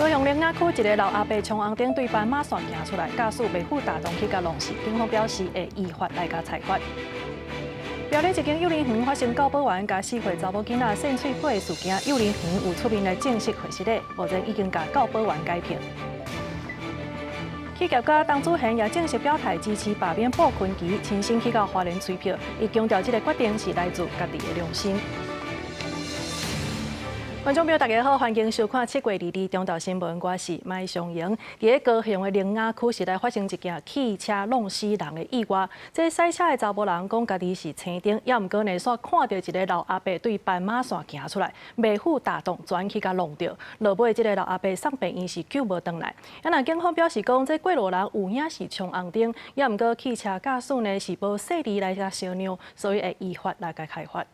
高雄苓雅區一个老阿伯衝紅燈對斑馬線行出來，駕駛袂赴大動去共弄死，警方表示會依法來共裁罰。苗栗一間幼兒園發生教保員共4歲查某囡仔搧喙疱的事件，幼兒園有出面來證實核實的，目前已經共教保員解聘。企業家董子賢也正式表態支持罷免傅崐萁，親身去到花蓮催票，伊強調這个決定是來自家己的良心。觀眾朋友，大家好，歡迎收看7月22中晝新聞，我是麥尚瑩。佇咧高雄的苓雅區，實在發生一件汽車弄死人的意外。這駛車的查埔人講，家己是青燈，猶毋過呢，煞看著一个老阿伯對斑馬線行出來，袂赴大動，轉去共弄著。落尾這个老阿伯送病院是救無轉來。啊，若警方表示講，這過路人有影是衝紅燈，猶毋過汽車駕駛呢是無細膩來共相讓，所以會依法來共開罰。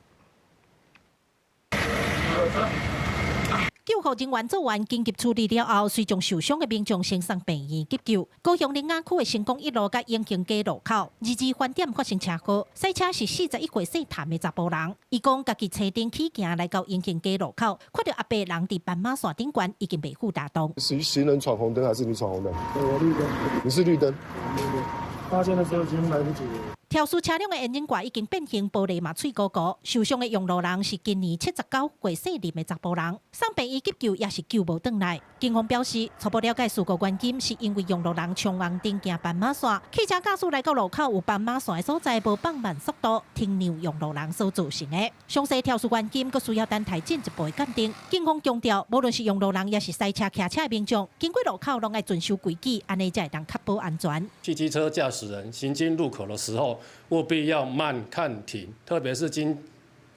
救護人員做完緊急處理了後，隨將受傷的民眾先送病院急救。高雄苓雅區的成功一路佮永興街路口，22翻點發生車禍，駛車是41歲姓譚的查埔人。伊講家己青燈起行來到永興街路口，看著阿伯人佇斑馬線頂懸，已經袂赴大動。是行人闖紅燈還是你闖紅燈？我綠燈。你是綠燈。發現的時候已經來不及了。肇事車輛的引擎蓋已經變形，玻璃嘛碎糊糊。受傷的用路人是今年79歲姓林的查埔人，送病院急救也是救無轉來。警方表示，初步了解事故原因是因為用路人衝紅燈行斑馬線，汽車駕駛來到路口有斑馬線的所在，無放慢速度，停讓用路人所造成的。詳細肇事原因，閣需要等待進一步的鑑定。警方強調，無論是用路人，抑是駛車、騎車的民眾，經過路口攏愛遵守規矩，按呢才會當確保安全。汽機車駕駛人行經路口的時候，務必要慢看停，特別是經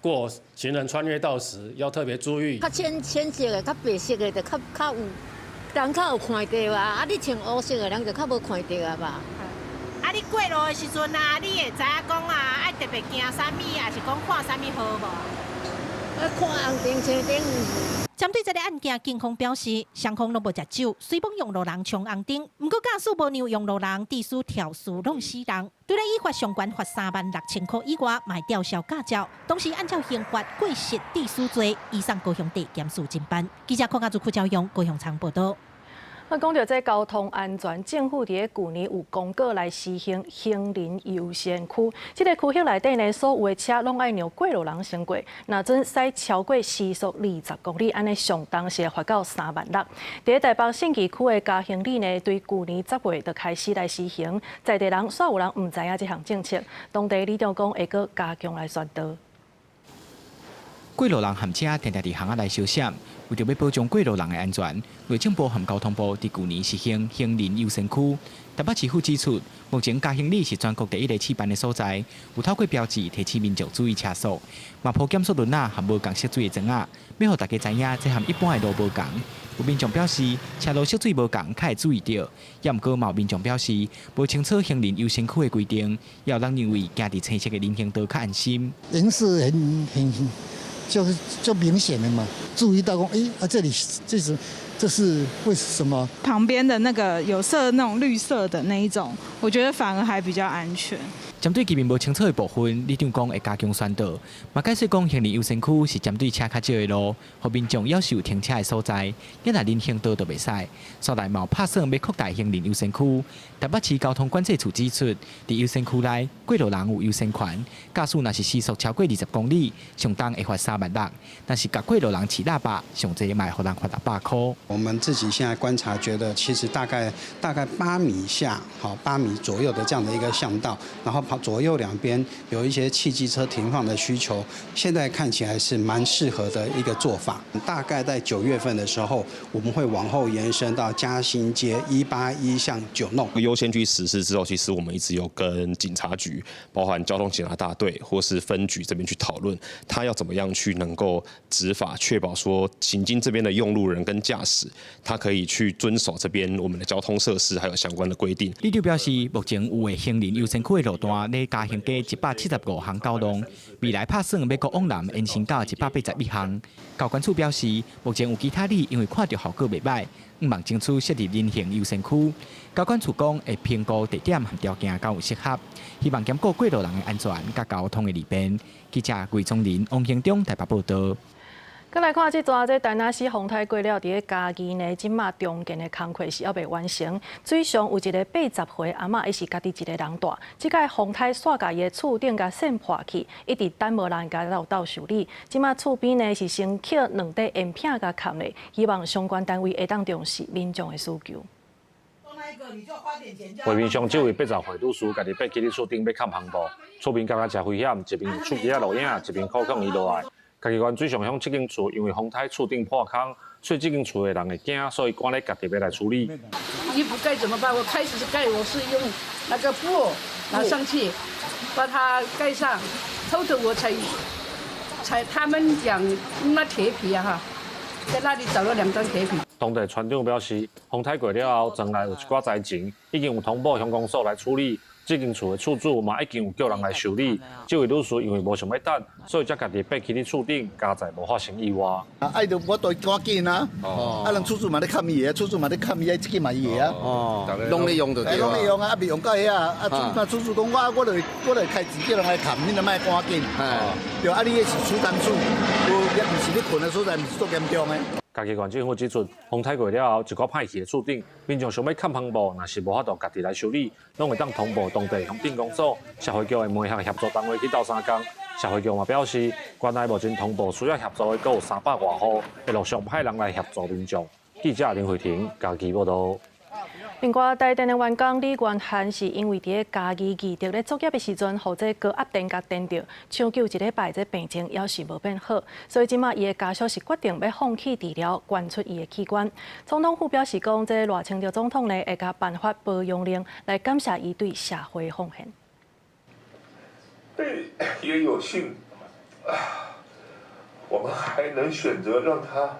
過行人穿越道時，要特別注意。較淺淺色的、較白色的就較較有，人較有看著啊。啊，你穿烏色的人就較無看著啊吧。啊，你過路的時陣啊，你會知影講啊，愛特別驚啥物，抑是講看啥物號無？啊，看紅燈、青燈。針對這个案件，警方表示，雙方攏無食酒，雖罔用路人衝紅燈，毋過駕駛無讓用路人，致使肇事弄死人。除了依法上懸罰36,000箍以外，嘛會吊銷駕照，同時按照刑法過失致死罪，移送高雄地檢署偵辦。記者鄺亞祖、柯昭勇高雄場報道。啊，講著這交通安全，政府佇咧舊年有公告來實行行人優先區。這个區域內底呢，所有的車攏愛讓過路人先過。若準駛超過時速20公里，按呢上重是會罰到3萬6。佇咧台北信義區的嘉興里呢，對舊年10月就開始來實行，在地人煞有人毋知影這項政策，當地里長講會閣加強來宣導。過路人和車定定佇巷仔內相閃，為著欲保障過路人的安全，內政部和交通部佇舊年實行行人優先區。台北市府指出，目前嘉興里是全國第一个試辦的所在，有透過標誌提醒民眾注意車速，嘛鋪減速輪仔和無仝色水的磚仔，欲予大家知影這和一般的路無仝。有民眾表示，車路色水無仝，較會注意著。猶毋過嘛有民眾表示，無清楚行人優先區的規定，也有人認為行佇青色的人行道較安心。顏色很很。就是就明顯的嘛，注意到講，欸，啊，這裡這是為什麼？旁邊的那個有色那種綠色的那一種，我覺得反而還比較安全。針對居民無清楚的部分，里長講會加強宣導，嘛解釋講行人優先區是針對車較少的路，予民眾猶是有停車的所在，若人行道就袂使。煞來嘛有拍算欲擴大行人優先區。台北市交通管制處指出，佇優先區內，過路人有優先權，駕駛若是時速超過20公里，上重會罰3萬6；若是共過路人飼喇叭，上濟嘛會予人罰600箍。我們自己現在觀察，覺得其實大概8米下，好8米左右的這樣的一個巷道，然後左右兩邊有一些汽機車停放的需求，現在看起來是蠻適合的一個做法。大概在9月份的時候，我們會往後延伸到嘉興街181巷9弄。優先區實施之後，其實我們一直有跟警察局，包含交通警察大隊或是分局這邊去討論，他要怎麼樣去能夠執法，確保說行經這邊的用路人跟駕駛，他可以去遵守這邊我們的交通設施還有相關的規定。里長表示，目前有的行人優先區的路段佇嘉興街175巷9弄，未來拍算欲閣往南延伸到181巷。交管處表示，目前有其他里因為看著效果袂䆀，向望爭取設立人行優先區。交管處講會評估地點和條件敢有適合，希望兼顧過路人的安全佮交通的利便。記者魏宗林、王興中台北報道。閣來看這逝這田納西風颱過了，佇咧嘉義呢，這馬重建的工課是猶未完成。水上有一个80歲阿嬤，伊是家己一个人蹛。這擺風颱煞共伊的厝頂共掀破去，一直等無人共鬥鬥修理。這馬厝邊呢是先捡兩塊煙片共崁咧，希望相關單位會當重視民眾的需求。畫面上這位80歲女士，家己爬起佇厝頂欲崁帆布，厝邊感覺誠危險，一邊有手機仔錄影，一邊苦勸伊落來。嘉義縣水上鄉這間厝因為風颱厝頂破空，所以這間厝的人會驚，所以趕咧家己欲來處理。你不蓋怎麼辦？我開始是蓋，我是用那個布拿上去，把它蓋上。後頭我才他們講那鐵皮啊哈，在那裡找了兩張鐵皮。當地村長表示，風颱過了後，莊內有一寡災情，已經有通報鄉公所來處理。這間厝的厝主嘛已經有叫人來修理。這位女士因為無想欲等，所以才家己爬起佇厝頂，佳哉無發生意外。啊，愛著無法度趕緊啊！啊，人厝主嘛咧崁伊的，厝主嘛咧崁伊的，這個嘛伊的啊。哦，攏咧用就對。攏咧用啊，啊未用到遐啊，啊厝主講我我就我就開錢叫人來崁，你著莫趕緊。對，啊，你彼是儲藏厝，無也毋是你睏的所在，毋是足嚴重的。嘉義縣政府指出，風颱過了後，一寡歹去的厝頂，民眾想欲崁帆布，若是無法度家己來修理，攏會當通報當地鄉鎮公所、社會局的媒合協助單位去鬥相共。社會局嘛表示，縣內目前通報需要協助的，閣有300外戶，會陸續派人來協助民眾。記者林慧婷嘉義報導。另外，台電的員工李元漢是因為佇咧嘉義義德咧作業的時陣，予這高壓電共電著，搶救一禮拜，這病情猶是無變好，所以這馬伊的家屬是決定欲放棄治療，捐出伊的器官。總統府表示講，這賴清德總統呢會共頒發褒揚令來感謝伊對社會奉獻。對，也有幸，我們還能選擇讓他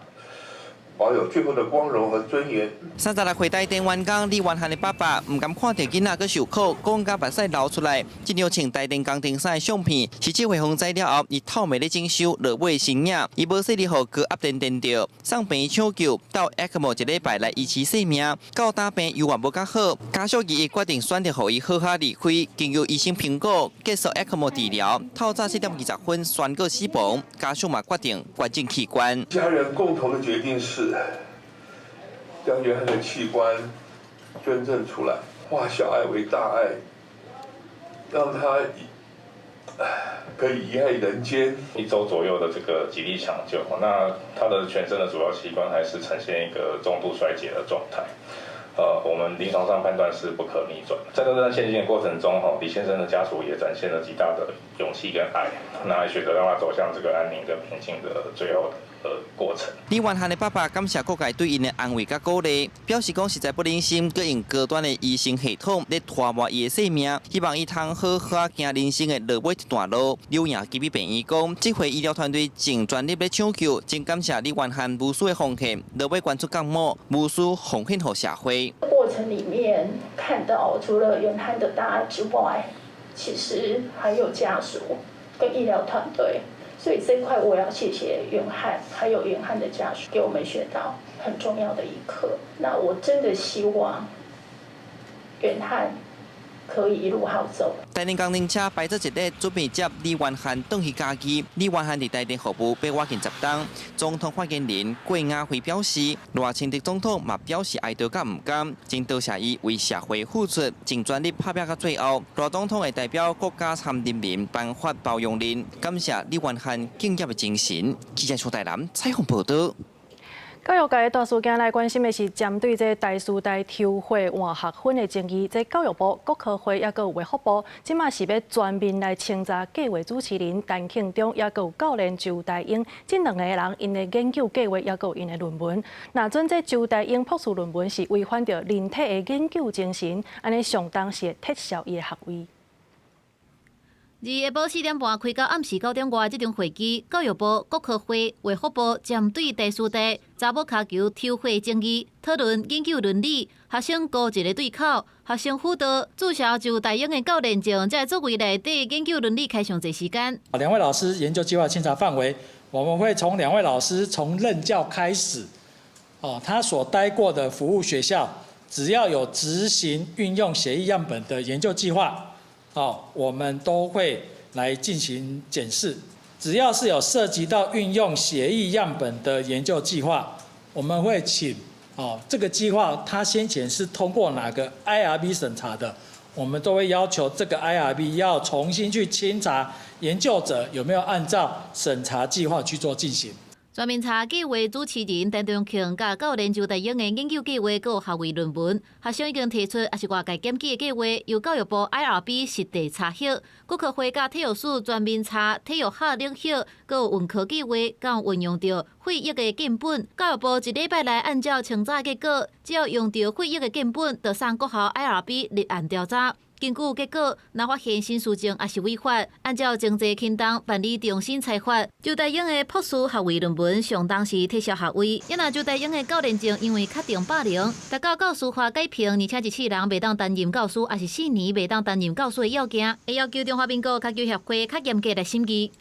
保有最後的光榮和尊嚴。36歲台電員工李元漢的爸爸毋甘看著囡仔閣受苦，講甲目屎流出來。這張穿台電工程衫的相片，是這回風災了後，伊透暝咧整修落尾的身影。伊無細膩予高壓電電著，送病院搶救，到 ECMO 一禮拜來維持性命。到今病猶原無較好，家屬伊決定選擇予伊好好離開。經由醫生評估，結束 ECMO 治療，透早4點20分宣告死亡。家屬嘛決定捐贈器官。家人共同的決定是將約翰的器官捐贈出來，化小愛為大愛，讓他可以遺愛人間。一周左右的這個極力搶救，那他的全身的主要器官還是呈現一個重度衰竭的狀態。我們臨床上判斷是不可逆轉。在這段獻精的過程中，李先生的家屬也展現了極大的勇氣跟愛，那選擇讓他走向這個安寧跟平靜的最後的過程。李元漢的爸爸感謝各界對𪜶的安慰佮鼓勵，表示講實在不忍心閣用高端的醫生系統咧拖磨伊的性命，希望伊通好好行人生的落尾一段路。柳營基比病院講，這回醫療團隊盡全力咧搶救，真感謝李元漢無私的奉獻，落尾捐出角膜，無私奉獻予社會。過程裡面看到，除了元漢的大愛之外，其實還有家屬跟醫療團隊，所以這塊我要謝謝元漢，還有元漢的家屬，給我們學到很重要的一課。那我真的希望元漢可以一路好走。台電工程車排做一列，準備接李元漢轉去嘉義。李元漢佇台電服務八外近10冬。總統發言人郭雅慧表示，賴清德總統嘛表示哀悼佮毋甘，真多謝伊為社會付出，盡全力拍拚到最後。賴總統會代表國家參人民頒發褒揚令，感謝李元漢敬業的精神。記者徐台南採訪報導。教育界的大事件來關心的是針對這台師大抽血換學分的爭議，這教育部、國科會抑閣有衛福部，這馬是欲全面來清查計畫主持人陳慶忠，抑閣有教練周大英，這兩个人𪜶的研究計畫，抑閣有𪜶的論文。若準這周大英博士論文是違反著人體的研究精神，按呢相當是會撤銷伊的學位。自下晡4點半開到暗時9點外，這場會議，教育部、國科會、衛福部針對台師大查某跤球抽血爭議，討論研究倫理，學生孤一个對口，學生輔導註銷周大英的教練證，才會作為內底研究倫理開上濟時間。兩位老師研究計劃清查範圍，我們會從兩位老師從任教開始，哦，他所待過的服務學校，只要有執行運用血液樣本的研究計劃。哦，我們都會來進行檢視。只要是有涉及到運用血液樣本的研究計劃，我們會請哦，這個計劃它先前是通過哪個 IRB 審查的，我們都會要求這個 IRB 要重新去清查研究者有沒有按照審查計劃去做進行。全面查計劃主持人陳中慶佮教練周大英的研究計劃，閣有學位論文，學生已經提出，抑是外界檢舉的計劃，由教育部 IRB 實地查核。國科會佮體育署全面查體育學領域，閣有文科計劃，敢有運用著血液的建本。教育部一禮拜內按照清查結果，只要用著血液的建本，就送國校 IRB 立案調查。根據結果，若發現新事證抑是違法，按照程序輕重辦理重新裁罰。周大英的博士學位論文上當時撤銷學位，也若周大英的教練證因為確定霸凌，達到教師法改評，而且一世人袂當擔任教師，抑是4年袂當擔任教師的要件，會要求中華民國跤球協會較嚴格來審議，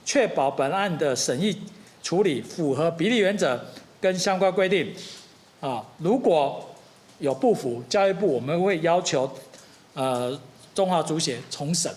確保本案的審議處理符合比例原則跟相關規定。啊，如果有不符，教育部我們會要求。中華足協重審。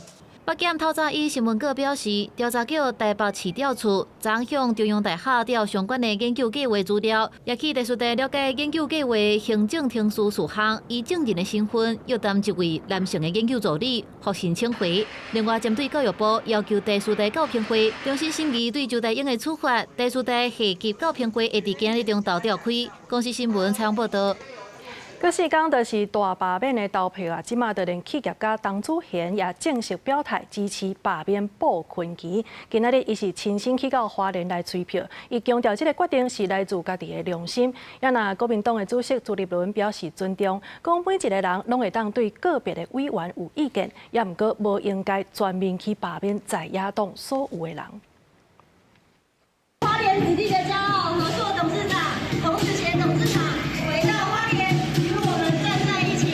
北檢透早以新聞稿表示，調查局台北市調處昨向中央大學調相關的研究計劃資料，也去台師大了解研究計劃行政程序事項，以證人的身份約談一位男性的研究助理，予申請回。另外，針對教育部要求台師大教評會重新審議對周大英的處罰，台師大下級教評會會佇今日中晝召開。公視新聞採訪報導。閣四工就是大罷免的投票啊！這馬就連企業家唐子賢也正式表態支持罷免布坤琪。今仔日伊是親身去到花蓮來催票，伊強調這个決定是來自家己的良心。也若國民黨的主席朱立倫表示尊重，講每一個人攏會當對個別的委員有意見，也毋過無應該全面去罷免在野黨所有的人。花蓮子弟的驕傲，和碩董事長童子賢董事長回到花蓮，與我們站在一起。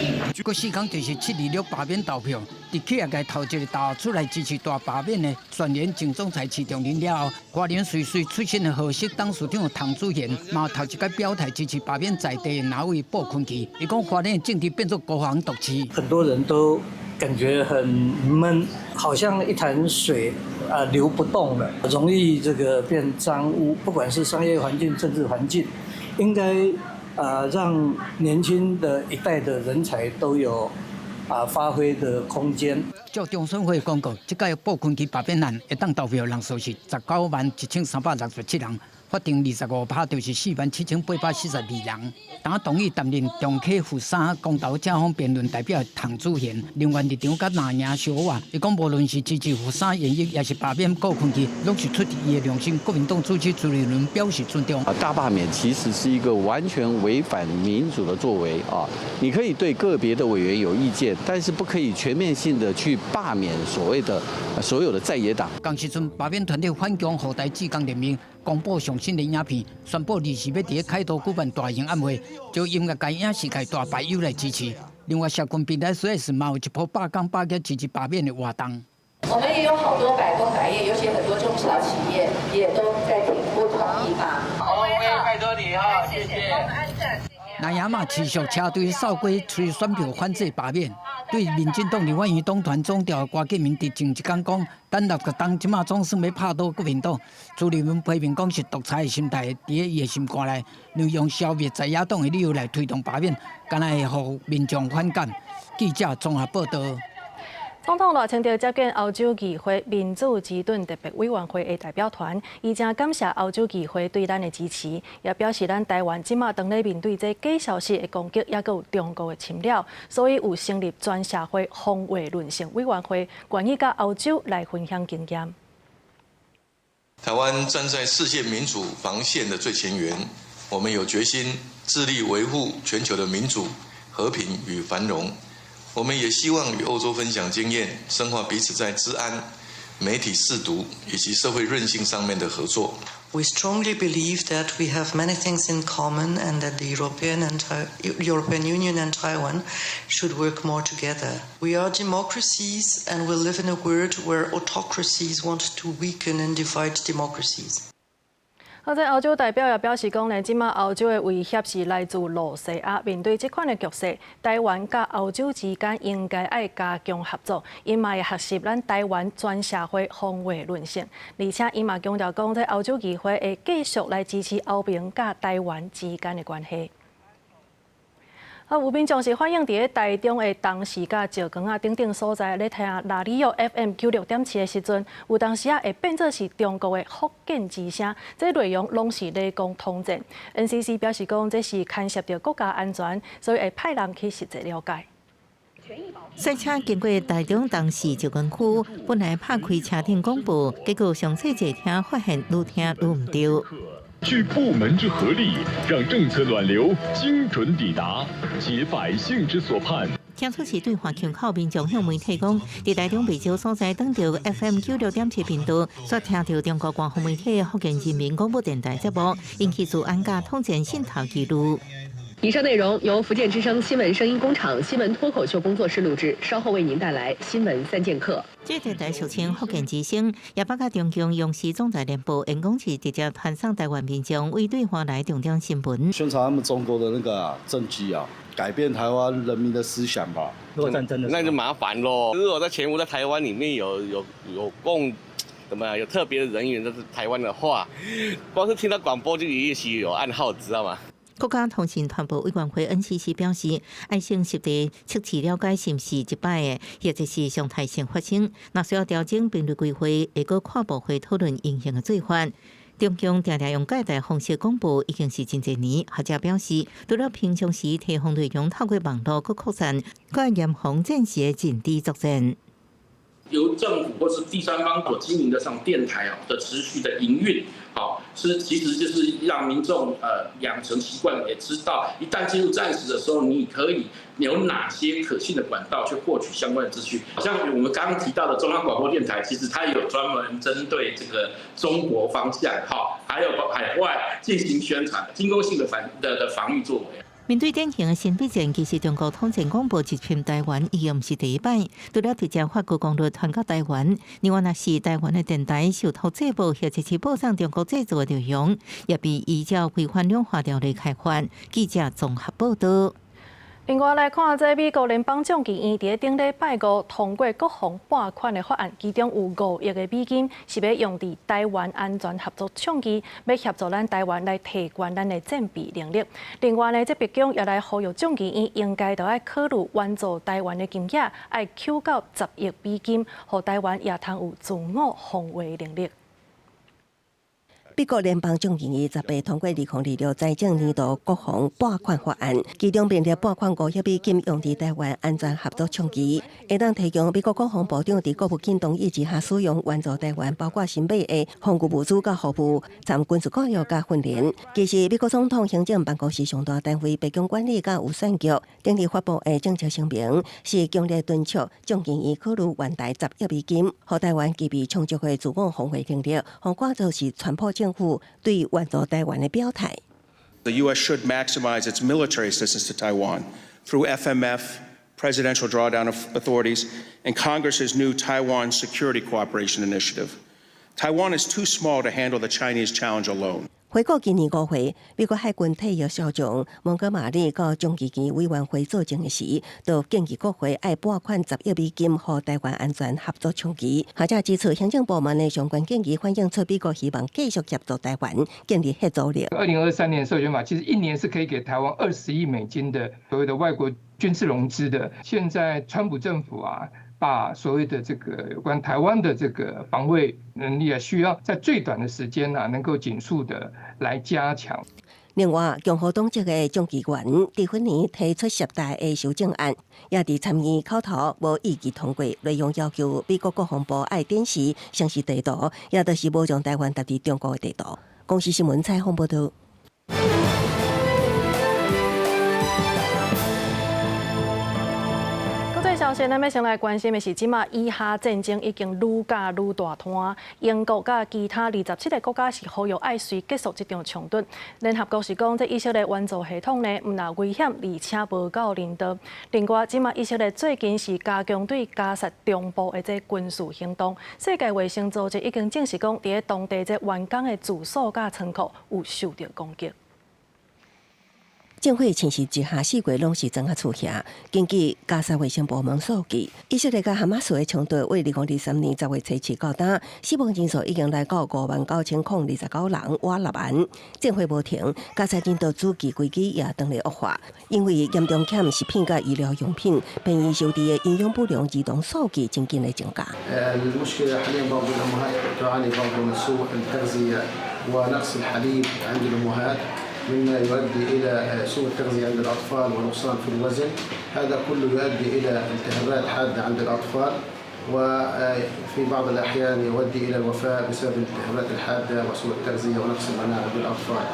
閣四工就是7/26罷免投票，佇企業界頭一个投出來支持大罷免的全聯前總裁徐長林了後，花蓮瑞穗出身的和碩董事長唐子賢嘛頭一擺表態支持罷免在地的藍委布坤琪。伊講花蓮的政治變做孤寒獨市，很多人都感覺很悶，好像一潭水啊流不動了，容易這個變髒污。不管是商業環境、政治環境，應該讓年輕的一代的人才都有發揮的空間。照中選會公告，這屆布坤琪罷免案會當投票人數是191,367人，法定25%就是47,842人。當同意擔任中客富三公投正方辯論代表唐子賢，另外立場佮藍營相倚。伊講無論是支持傅三演繹，抑是罷免布坤琪，攏是出自伊的良心。國民黨主席朱立倫表示尊重。大罷免其實是一個完全違反民主的作為啊！你可以對個別的委員有意見，但是不可以全面性的去罷免所謂的所有的在野黨。仝時陣罷免團體反攻予台志工聯盟公布上新的影片，宣布二是欲佇咧凱道舉辦大型晚會，招音樂界、影視界大牌友來支持。另外，社群平台雖然是嘛有一波罷工罷業支持罷免的活動。我們也有好多百工百業，尤其很多中小企業也都在挺不同意罷。 OK，拜託你哈，謝謝。藍營嘛持續車隊掃過催選票反制罷免，對民進黨立法院黨團總召郭敬明佇前一工講，等六個黨這馬總算欲拍倒國民黨，朱立倫批評講是獨裁的心態，佇咧伊的心肝內，利用消滅在野黨的理由來推動罷免，敢若會予民眾反感。記者綜合報導。總統賴清德接見歐洲議會民主之盾特別委員會的代表團，伊誠感謝歐洲議會對咱的支持，也表示咱台灣這馬當咧面對這假消息的攻擊，抑閣有中國的侵擾，所以有成立全社會防衛論性委員會，願意佮歐洲來分享經驗。台灣站在世界民主防線的最前緣，我們有決心致力維護全球的民主、和平與繁榮。我們也希望與歐洲分享經驗，深化彼此在資安、媒體識讀以及社會韌性上面的合作。 We strongly believe that we have many things in common and that the European Union and Taiwan should work more together. We are democracies and we live in a world where autocracies want to weaken and divide democracies. 好，這歐洲代表也表示講呢，這馬歐洲的威脅是來自露西亞。面對這款的局勢，台灣佮歐洲之間應該愛加強合作，𪜶嘛會學習咱台灣全社會防衛韌性。而且伊嘛強調講，這歐洲議會會繼續來支持歐盟佮台灣之間的關係。啊，有民眾是反映佇咧台中的東勢佮石岡仔等等所在咧聽 Radio FM 96.7的時陣，有當時仔會變做是中國的福建之聲，這內容攏是咧講統戰。NCC 表示講，這是牽涉著國家安全，所以會派人去實際了解。賽車經過台中東勢石岡區，本來拍開車頂廣播，結果上細坐聽發現愈聽愈毋對。聚部門之合力，讓政策暖流精準抵達，解百姓之所盼。聽出是對岸腔口民眾向媒體講，佇台中袂少所在轉著 FM 96.7頻道，煞聽著中國官方媒體福建人民廣播電臺節目，引起資安佮統戰滲透疑慮。以上內容由福建之聲新聞聲音工廠新聞脫口秀工作室錄製，稍後為您帶來新聞三劍客。這電臺俗稱福建之聲，也包括中共央視總台聯播，因講是直接傳送台灣民眾為對岸來重點新聞。宣傳他們中國的那個政績啊，改變台灣人民的思想吧。如果戰爭的，那就麻煩咯。如果在潛伏在台灣裡面有共，怎麼有特別的人員在台灣的話，光是聽到廣播就也許有暗號，知道嗎？國家通訊傳播委員會 NCC 表示，愛先實地測試了解是毋是一擺的，或者是常態性發生。若需要調整頻率規劃，會閣跨部會討論應行的做法。中共定定用蓋台方式廣播，已經是真濟年。學者表示，除了平常時提防內容透過網路閣擴散，閣嚴防戰時的陣地作戰。由政府或是第三方所經營的這種電台啊的持續的營運，好是其實就是讓民眾養成習慣，也知道一旦進入戰時的時候，你可以有哪些可信的管道去獲取相關的資訊。像我們剛剛提到的中央廣播電台，其實它有專門針對這個中國方向，哈，還有海外進行宣傳，進攻性的反的的防禦作為。面對典型的新筆戰，其實中國統戰廣播入侵台灣已經毋是第一擺，除了直接發高功率傳到台灣，另外若是台灣的電台受託製播或者是播送中國製作的內容，也被依照違反兩岸條例開罰。記者綜合報道。另外來看，這美國聯邦眾議院佇咧頂禮拜五通過國防撥款的法案，其中有5億的美金是欲用佇台灣安全合作倡議，欲協助咱台灣來提懸咱的戰備能力。另外呢，這白宮也來呼籲眾議院應該著愛考慮援助台灣的金額，愛扣到10億美金，予台灣也通有自我防衛能力。美國聯邦眾議院18通過2026財政年度國防撥款法案，其中明列撥款5億美金用佇台灣安全合作倡議，會當提供美國國防部長佇國務卿同意之下使用援助台灣，包括新買的防禦物資佮服務、參軍事教育佮訓練。其實，美國總統行政辦公室上大單位白宮管理佮預算局頂日發布的政策聲明，是強烈敦促眾議院考慮援台10億美金，予台灣具備充足的自我防衛能力，予看做是川普政府對援助台灣的表態。 The U.S. should maximize its military assistance to Taiwan through FMF, presidential drawdown authorities, and Congress's new Taiwan Security Cooperation Initiative. Taiwan is too small to handle the Chinese challenge alone. 回顧今年5月，美國海軍退役少將蒙哥馬利到眾議院委員會作證的時，就建議國會愛撥款10億美金予台灣安全合作倡議。學者指出，行政部門的相關建議反映出美國希望繼續協助台灣建立嚇阻力。 2023年授權法其實一年是可以給台灣20億美金的所謂的外國軍事融資的。現在川普政府啊，把所謂的這個有關台灣的這個防衛能力啊，需要在最短的時間啊，能夠緊速的來加強。另外，共和黨籍的眾議員蒂芬尼提出涉台的修正案，也佇參議口頭無異議通過，內容要求美國國防部愛展示城市地圖，也就是無將台灣納佇中國的地圖。公視新聞採訪報道。國際消消息，咱欲先來關心的是，這馬以哈戰爭已經愈攪愈大攤。英國佮其他27個國家是呼籲愛隨結束這場衝突。聯合國是講，這以色列援助系統呢，毋但危險，而且無夠人道。另外，這馬以色列最近是加強對加薩中部的這軍事行動。世界衛生組織已經證實講，佇當地這員工的住所佮倉庫有受著攻擊。戰火侵襲之下，四界攏是莊仔厝遐。根據加沙衛生部門數據，以色列佮哈馬斯的衝突為2023年10月初七到今，死亡人數已經來到59,029人，倚6萬。戰火無停，加沙人道主義危機也當咧惡化，因為嚴重欠食品佮醫療用品，便宜收治的營養不良兒童數據真緊咧增加。 المشكلة حاليا برضو الأمهات تعاني برضو من سوء التغذية ونقص الحليب عند الأمهات، مما يؤدي إلى سوء التغذية عند الأطفال ونقصان في الوزن. هذا كله يؤدي إلى التهابات حادة عند الأطفال، وفي بعض الأحيان يؤدي إلى الوفاة بسبب الالتهابات الحادة وسوء التغذية ونقص المناعة عند الأطفال.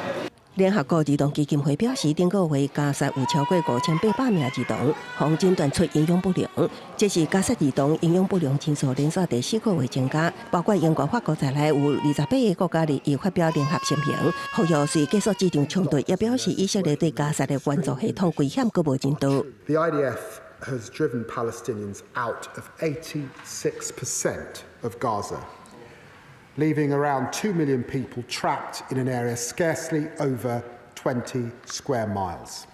聯合國兒童基金會表示，頂個月加薩有超過5800名兒童予診斷出營養不良，這是加薩兒童營養不良人數連續第四個月增加。包括英國、法國在內，有28個國家已發表聯合聲明，呼籲隨結束這場衝突，也表示以色列對加薩的援助系統危險閣無人道。 The IDF has driven Palestinians out of 86% of Gaza, leaving around 2 million people trapped in an area scarcely over 20 square miles.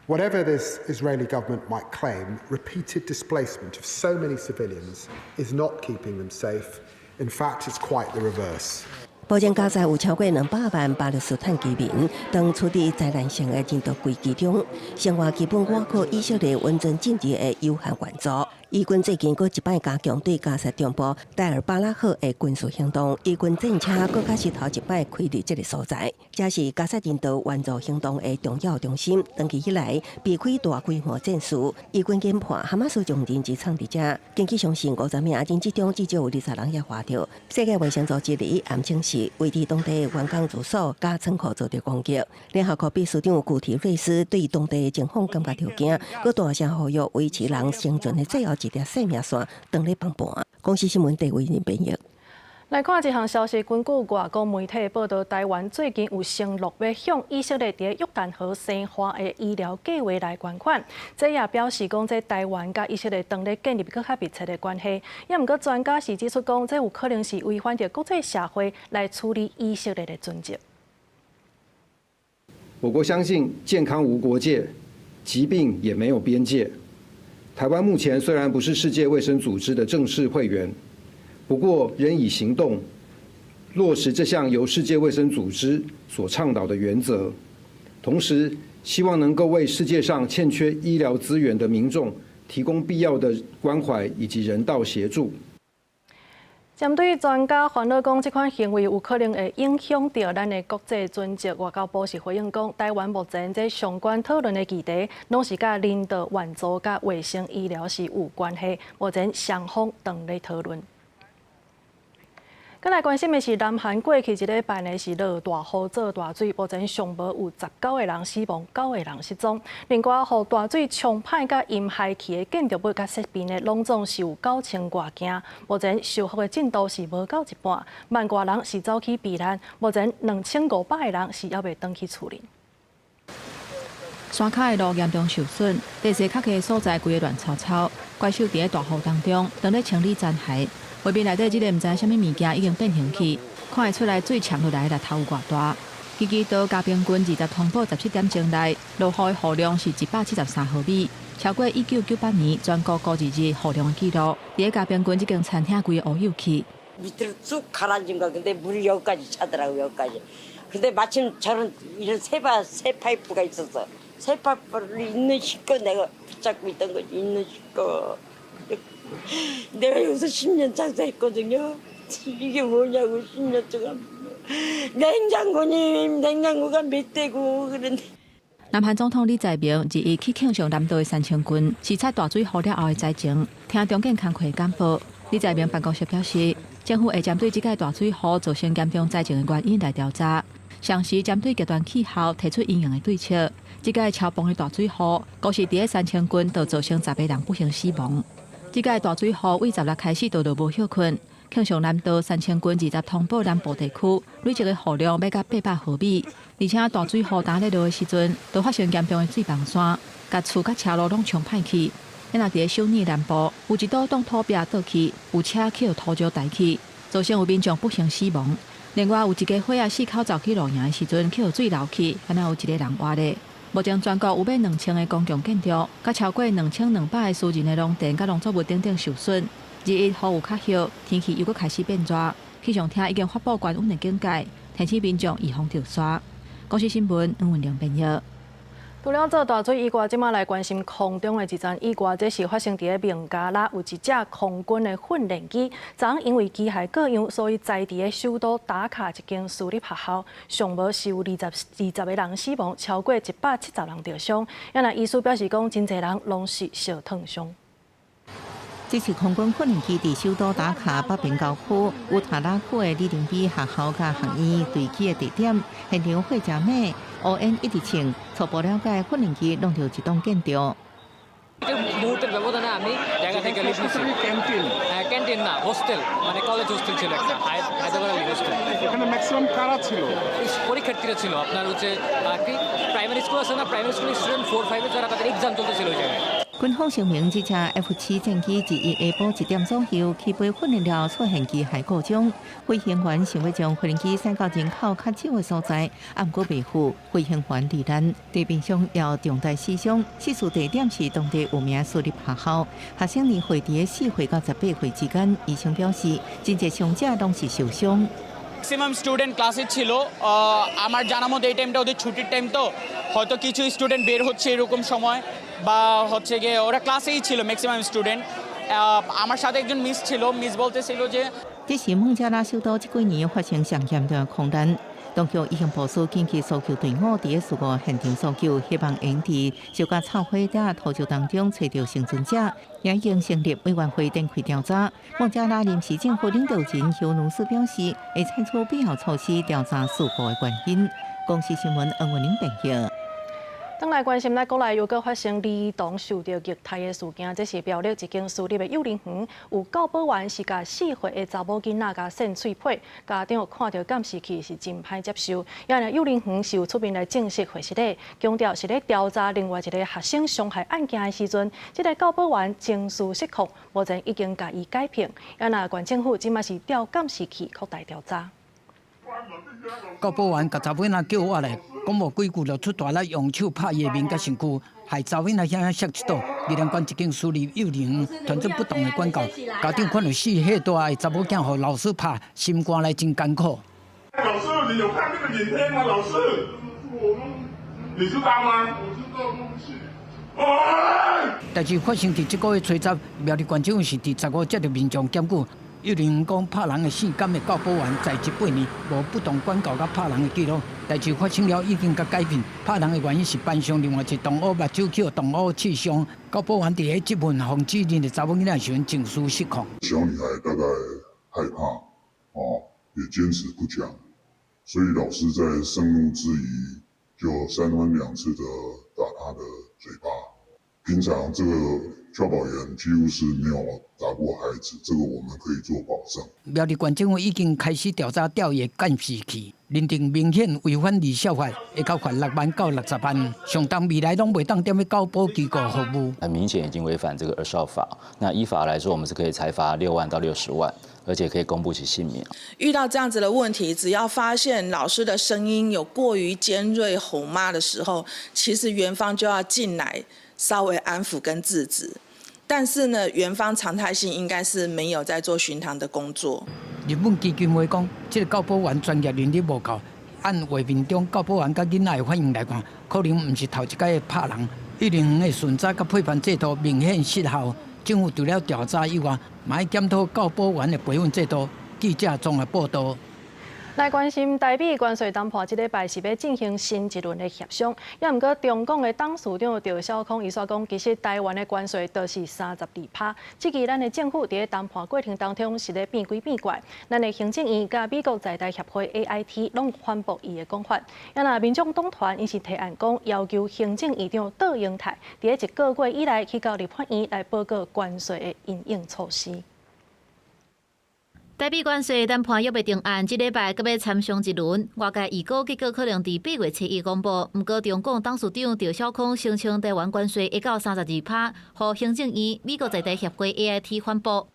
Whatever this Israeli government might claim, repeated displacement of so many civilians is not keeping them safe. In fact, it's quite the reverse. 目前加薩有超過200萬巴勒斯坦居民，當處佇災難性的人道危機中，生活基本倚靠以色列穩陣進入的有限援助。以軍最近閣一擺加強對加薩中部代爾巴拉赫的軍事行動，以軍戰車閣較是頭一擺開入這个所在，這是加薩人道援助行動的重要中心。長期以來避開大規模戰事，以軍研判哈馬斯將人質藏佇遮，根據相信50名人質中至少有20人猶活著。世界衛生組織日暗證實，位佇當地員工住所佮倉庫遭著攻擊。聯合國秘書長古提瑞斯對當地的情況感覺著驚，閣大聲呼籲維持人生存的最後一條生命線，當咧崩盤。公視新聞地位人編譯。來看這項消息，根據外國媒體報道，台灣最近有承諾欲向以色列佇約旦河西岸的醫療計畫來捐款。這也表示講，這台灣佮以色列當咧建立閣較密切的關係。也毋過專家是指出講，這有可能是違反著國際社會來處理以色列的準則。我國相信健康無國界，疾病也沒有邊界。台灣目前雖然不是世界衛生組織的正式會員，不過仍以行動落實這項由世界衛生組織所倡導的原則，同時希望能夠為世界上欠缺醫療資源的民眾提供必要的關懷以及人道協助。針對專家煩惱講，這款行為有可能會影響著咱的國際準則，外交部是回應講，台灣目前這相關討論的議題，攏是佮人道援助佮衛生醫療是有關係，目前雙方當咧討論。閣來關心的是，南韓過去一禮拜呢是落大雨做大水，目前上無有19個人死亡，9個人失蹤。另外，予大水沖歹佮淹害去的建築物佮設備呢，攏總是有9000外件。目前修復的進度是無夠一半，萬外人是走去避難，目前2500個人是猶未轉去厝裡。山跤的路嚴重受損，地勢較低的所在規个亂糟糟。怪獸佇咧大雨當中，當咧清理殘骸。畫面內底這个毋知啥物物件已經變形去，看會出來水沖落來的力頭有偌大。基基島加平均20通報17點鐘內，落雨的雨量是173毫米，超過1998年全國估計日雨量的紀錄。佇咧加平郡這間餐廳規个烏有去。 밑으로 쑥 가라앉은 거. 근데 물이 여기까지 차더라고, 여기까지. 근데 마침 저런 이런 새 파이프가 있었어. 새 파이프를 있는 힘껏 내가 붙잡고 있던 거지. 있는 힘껏. 내가 여기서 10년 장사했거든요. 이게 뭐냐고 10년 동안. 냉장고님, 냉장고가 몇 대고 그런데. 南韓總統李在明日去慶尚南道的山清郡視察大水雨了後的災情，聽重建工課簡報。李在明辦公室表示，政府會針對這屆大水雨造成嚴重災情的原因來調查。同時針對極端氣候提出因應的對策。這擺超暴的大水雨，閣是佇咧山清郡就造成10個人不幸死亡。這擺大水雨對16開始就落無歇睏，慶尚南道山清郡20通報南部地區累積的雨量欲共800毫米，而且大水雨當咧落的時陣，就發生嚴重的水崩山，共厝佮車路攏沖歹去。若佇咧首爾南部有一堵擋土壁倒去，有車去予土石帶去，造成有民眾不幸死亡。另外有一家伙仔四口走去露營的時陣，去予水流去，敢若有一個人活咧。目前全國有欲2000个公共建築，佮超過2200个私人的農田佮農作物等等受損。21雨有較歇，天氣又閣開始變熱，氣象廳已經發布高溫的警戒，提醒民眾預防著沙。公視新聞黃文玲編譯。除了這大水以外，這馬來關心空中的一桩意外，這是發生佇咧孟加拉，有一隻空軍的訓練機，昨昏因為機械故障，所以栽佇咧首都達卡一間私立學校，上無是有二十個人死亡，超過170人著傷。啊若醫師表示講，真濟人攏是燒燙傷。這是空軍訓練機佇首都達卡北邊郊區烏塔拉區的里程碑學校佮學院墜機的地點，現場火誠猛，烏煙一直衝，初步了解訓練機弄著一棟建築。 মুহূর্তের ব্যবধানে আমি জায়গা থেকে ক্যান্টিন হ্যাঁ ক্যান্টিন না হোস্টেল মানে college hostel ছিল একটা হায়দ্রাবাদ হোস্টেল। এখানে ম্যাক্সিমাম কারা ছিল? পরীক্ষার্থীরা ছিল। আপনার হচ্ছে কি প্রাইমারি স্কুল আছে না, প্রাইমারি স্কুলের স্টুডেন্ট 4 5-এ যারা তাদের এক্সাম চলতেছিল ওই জায়গায়। 軍方聲明，這架 F-7戰機21下晡1點左右起飛訓練了，出現機械故障，飛行員想欲將飛機駛到人口較少的所在，毋過袂赴，飛行員罹難，地面上有重大死傷。失事地點是當地有名私立學校，學生年歲佇4歲到18歲之間。醫生表示，真濟傷者攏是受傷。 Maximum student ক্লাসে ছিল। আমার জানা মতো এই টাইমটা ওদের ছুটির টাইম, তো হয়তো কিছু স্টুডেন্ট বের হচ্ছে এরকম সময় বা হচ্ছে গিয়ে ওরা ক্লাসেই ছিল ম্যাক্সিমাম স্টুডেন্ট। আমার সাথে একজন মিস ছিল, মিস বলতেছিল যে 這是孟加拉首都這幾年發生上嚴重的空難。當局已經部署緊急搜救隊伍佇咧事故現場搜救，希望會佇燒甲臭火的土石當中揣著倖存者。也已經成立委員會展開調查。孟加拉臨時政府領導人休努斯表示，會採取必要措施調查事故的原因。公視新聞黃文玲編譯。轉來關心咱國內又閣發生兒童受著虐待的事件，這是苗栗一間私立的幼兒園，有教保員是共4歲的查某囡仔共搧喙皮，家長看著監視器是真歹接受。啊若幼兒園是有出面來證實或是咧強調是咧調查另外一个學生傷害案件的時陣，這个教保員情緒失控，目前已經共伊解聘。啊若縣政府這馬是調監視器擴大調查。教保員共查某囡仔叫我來，講無幾句就出大力用手拍伊的面佮身軀，害查某囡仔遐摔一倒。宜蘭縣一間私立幼兒園傳出不當的管教，家長看著4歲大的查某囝予老師拍，心肝內真艱苦。老師，你有看這個影片嗎？老師，你知道嗎？我知道，對不起。代誌發生佇這個月初十，苗栗縣政府是佇15接著民眾檢舉。幼兒園講拍人的姓甘的教保員在職8年，無不當管教佮拍人的記錄。代誌發生了已經共解聘，拍人的原因是班上另外一同學目睭去動武刺傷，教保員佇咧質問馮主任的查某囡仔時陣情緒失控。小女孩大概害怕，哦，也堅持不講，所以老師在盛怒之餘，就三番兩次的打她的嘴巴。平常這個教保員幾乎是沒有打過孩子，這個我們可以做保證。苗栗縣政府已經開始調查調伊監視器，認定明顯違反兒少法，會較罰6萬到60萬。上當未來攏袂當踮咧教保機構服務。很明顯已經違反這個兒少法，那依法來說，我們是可以裁罰6萬到60萬，而且可以公布其姓名。遇到這樣子的問題，只要發現老師的聲音有過於尖銳吼罵的時候，其實園方就要進來稍微安撫跟制止。但是呢，園方常態性應該是沒有在做巡堂的工作。日本基金會講，這個教保員專業能力無夠，按畫面中教保員佮囡仔的反應來看，可能毋是頭一擺拍人。幼兒園的巡查佮配班制度明顯失效。政府除了調查以外，嘛愛檢討教保員的培訓制度。記者綜合報道。來關心台美關稅談判，這禮拜是欲進行新一輪的協商。也毋過中共的董事長趙小康伊煞講，其實台灣的關稅都是32%。這個咱的政府佇咧談判過程當中是咧變鬼變怪。咱的行政院佮美國在台協會 AIT 攏反駁伊的講法。也若民眾黨團伊是提案講，要求行政院長卓榮泰佇咧一個月以內去到立法院來報告關稅的因應措施。台美關稅談判猶未定案，這禮拜閣欲參詳一輪。外界預估結果可能佇8月7日公布。毋過中共董事長趙小康聲稱台灣關稅會到32%，予行政院美國在台協會 AIT 反駁。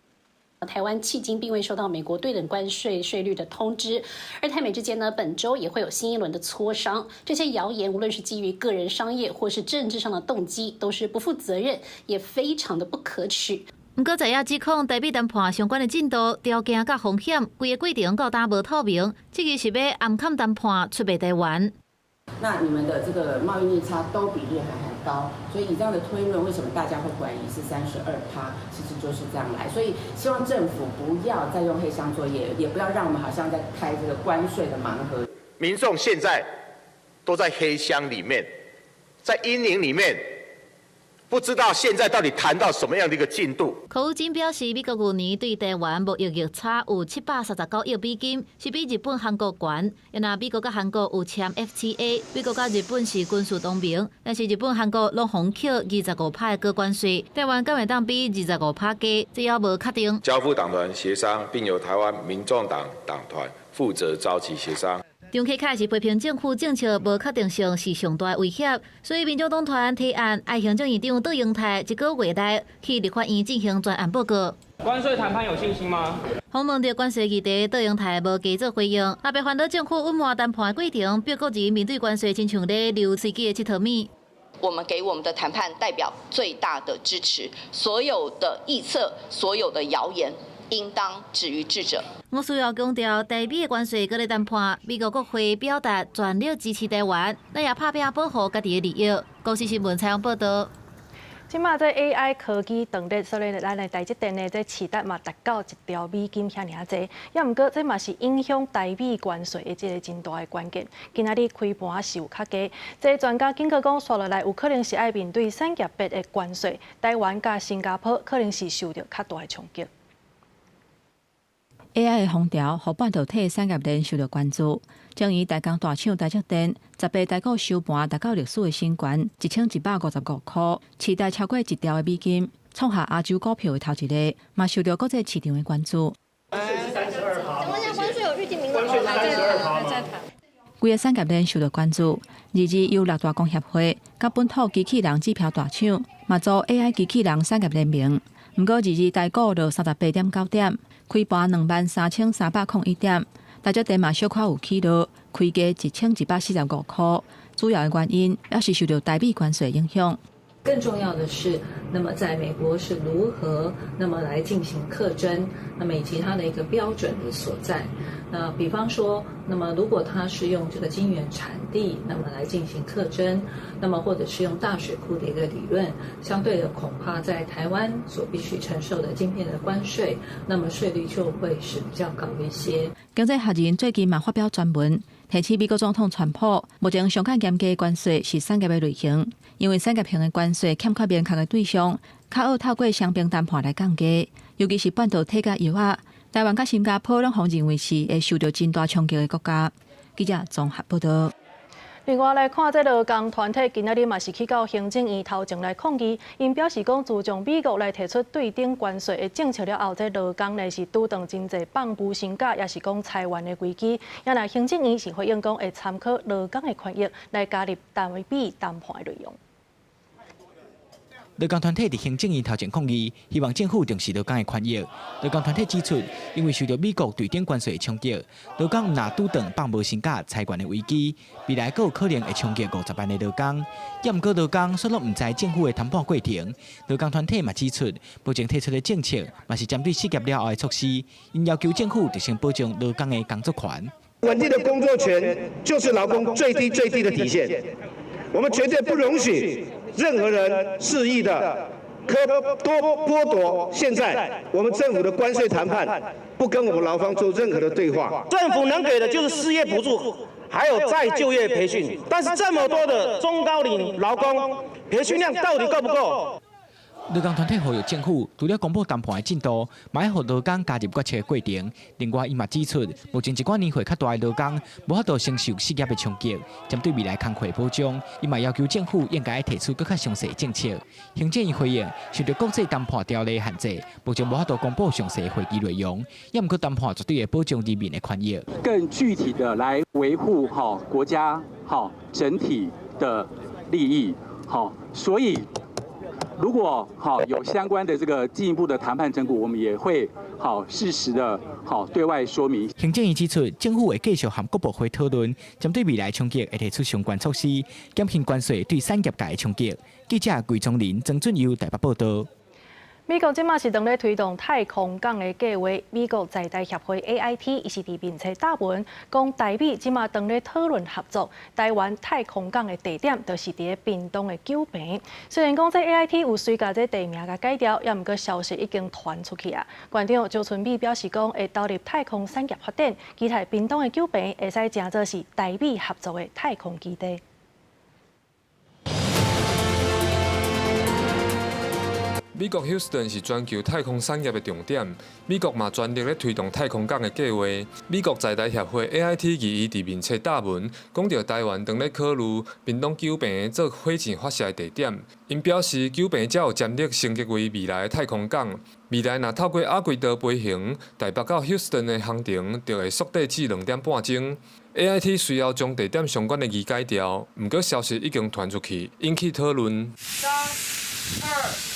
台灣迄今並未收到美國對等關稅稅率的通知，而台美之間呢，本週也會有新一輪的磋商。這些謠言無論是基於個人商業或是政治上的動機，都是不負責任，也非常的不可取。毋過，在野指控台美談判相關的進度、條件佮風險，規个過程到今無透明，這個是欲暗崁談判出賣台灣。那你們的這個貿易逆差都比日韓還高，所以以這樣的推論，為什麼大家會懷疑是32%？其實就是這樣來。所以希望政府不要再用黑箱作業，也不要讓我們好像在開這個關稅的盲盒。民眾現在都在黑箱裡面，在陰影裡面。不知道現在到底談到什麼樣的一個進度。柯宇珍表示，美國去年對台灣貿易逆差有739億美金，是比日本、韓國懸。因為美國佮韓國有簽 FTA，美國佮日本是軍事同盟，但是日本、韓國攏予課25%的高關稅，台灣敢會當比25%低？這猶無確定。交付黨團協商，並由台灣民眾黨黨團負責召集協商。張啟楷是批評政府政策無確定性是上大威脅，所以民眾黨團提案，愛行政院長卓榮泰一個月內去立法院進行專案報告。關稅談判有信心嗎？訪問著關稅議題，卓榮泰無加做回應。特別煩惱政府隱瞞談判過程，逼國人面對關稅，親像咧溜喙齒的𨑨迌物。我們給我們的談判代表最大的支持，所有的臆測，所有的謠言，應當止於智者。我需要強調，台美的關稅閣咧談判，美國國會表達全力支持台灣，咱也拍拼保護家己的利益。公視新聞採訪報導。這馬這 AI 科技當熱，所以咱的台積電的這市值嘛達到1兆美金遐爾濟。也毋過這嘛是影響台美關稅的這个真大的關鍵。今仔日開盤是有較低，這專家警告講，紲落來有可能是愛面對產業別的關稅，台灣佮新加坡可能是受著較大的衝擊。 AI 的風潮，予半導體產業鏈受著關注。終於大江大廠台積電，18台股收盤達到歷史的新高，1155塊，市值超過1兆的美金，創下亞洲股票的頭一个，嘛受著國際市場的關注。關稅是32%，請問一下，關稅有預定名額嗎？關稅是32%嗎？規个產業鏈受著關注，二二由六大工協會佮本土機器人指標大廠，嘛組 AI 機器人產業聯盟。毋過二二台股落38.9點，開盤23,301點，台積電嘛小可有起落，開低1145塊。主要的原因也是受著台美關稅影響。更重要的是，那麼在美國是如何那麼來進行課徵，那麼以及它的一個標準的所在。那比方說，那麼如果它是用這個晶圓產地，那麼來進行課徵，那麼或者是用大水庫的一個理論，相對的恐怕在台灣所必須承受的晶片的關稅，那麼稅率就會是比較高一些。經濟學人最近嘛發表專文，提醒美國總統川普，目前上較嚴格的關稅是產業的類型，因為產業型的關稅欠缺明確的對象，較好透過雙邊談判來降低，尤其是半導體佮藥仔。台灣佮新加坡攏予認為是會受著真大衝擊的國家。記者綜合報導。另外來看，這勞工團體今仔日嘛是去到行政院頭前來抗議，𪜶表示講，自從美國來提出對等關稅的政策了後，這勞工呢是拄著真濟放無薪假，也是講裁員的危機。也若行政院是回應講，會參考勞工的權益來加入台美談判的內容。勞工團體佇行政院頭前抗議，希望政府重視勞工的權益。勞工團體指出，因為受著美國對等關稅的衝擊，勞工毋但拄著放無薪假、裁員的危機，未來閣有可能會衝擊50萬的勞工。也毋過勞工煞攏毋知政府的談判過程。勞工團體嘛指出，目前提出的政策嘛是針對失業了後的措施，𪜶要求政府特先保障勞工的工作權。穩定的工作權就是勞工最低最低的底線，我們絕對不容許任何人肆意的可多剝奪。現在我們政府的關稅談判不跟我們勞方做任何的對話。政府能給的就是失業補助，還有再就業培訓。但是這麼多的中高齡勞工，培訓量到底夠不夠？勞工團體呼籲政府，除了公布談判的進度，嘛愛予勞工加入決策的過程。另外，伊嘛指出，目前一寡年歲較大的勞工無法度承受失業的衝擊，針對未來工課保障，伊嘛要求政府應該提出閣較詳細的政策。行政院回應，受著國際談判條例限制，目前無法度公布詳細會議內容，也毋過談判絕對會保障人民的權益。更具體的來維護好國家好整體的利益，好，所以。如果好有相關的這個進一步的談判成果，我們也會好適時的好對外說明。行政院指出，政府會繼續和各部會討論，針對未來衝擊會提出相關措施，減輕關稅對產業界的衝擊。記者桂宗林、曾俊佑台北報道。美國這馬是當咧推動太空港的計劃。美國在台協會 AIT 伊是佇面冊貼文，講台美這馬當咧討論合作，台灣太空港的地點就是佇咧屏東的九坪。雖然講這 AIT 有隨共這地名共改掉，也毋過消息已經傳出去啊。館長周春米表示講，會投入太空產業發展，期待屏東的九坪會使成做是台美合作的太空基地。美國休斯頓是全球太空產業的重點，美國嘛全力咧推動太空港的計劃。美國在台協會 AIT 二伊佇面冊貼文，講著台灣當咧考慮屏東九坪做火箭發射的地點。𪜶表示九坪才有潛力升級為未來的太空港。未來若透過亞軌道飛行，台北到休斯頓的航程就會縮短至2點半鐘。AIT 隨後將地點相關的字改掉，毋過消息已經傳出去，引起討論。3、2。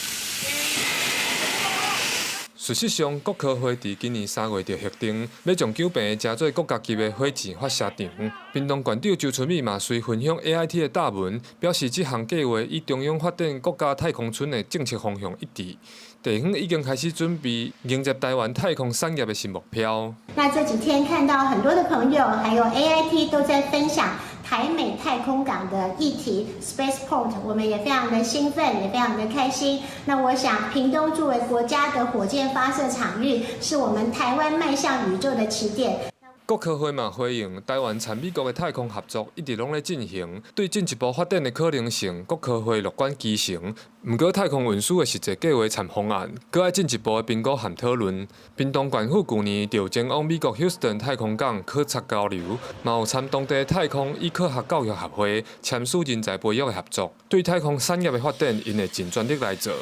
事實上，國科會佇今年3月就核定，欲將九坪成做國家級的火箭發射場。屏東縣長周春米嘛隨分享 AIT 的貼文，表示這項計劃與中央發展國家太空村的政策方向一致。地方已經開始準備迎接台灣太空產業的新目標。那這幾天看到很多的朋友，還有 AIT 都在分享台美太空港的議題 Spaceport，我們也非常的興奮，也非常的開心。那我想，屏東作為國家的火箭發射場域，是我們台灣邁向宇宙的起點。國科會嘛回應，台灣參美國的太空合作一直攏咧進行，對進一步發展的可能性，國科會樂觀其成。毋過太空運輸的實際計劃參方案，閣愛進一步的評估和討論。屏東縣府舊年就前往美國休斯頓太空港考察交流，嘛有參當地太空與科學教育協會簽署人才培育的合作，對太空產業的發展，𪜶會盡全力來做。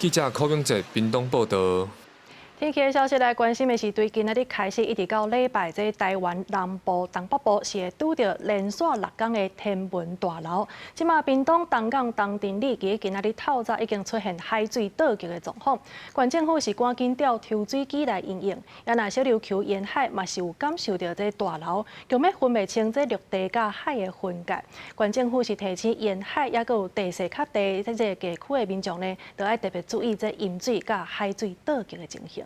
記者柯明哲屏東報道。天氣的消息來關心的是，對今仔日開始一直到禮拜，這台灣南部、東北部是會拄著連續6天的天文大流。這馬屏東東港、東鎮里，佇今仔日透早已經出現海水倒激的狀況，縣政府是趕緊調抽水機來應用。也若小琉球沿海嘛是有感受著這大流，強欲分袂清這陸地佮海的分界。縣政府是提醒沿海抑閣有地勢較低這個地區的民眾呢，都愛特別注意這淹水佮海水倒激的情形。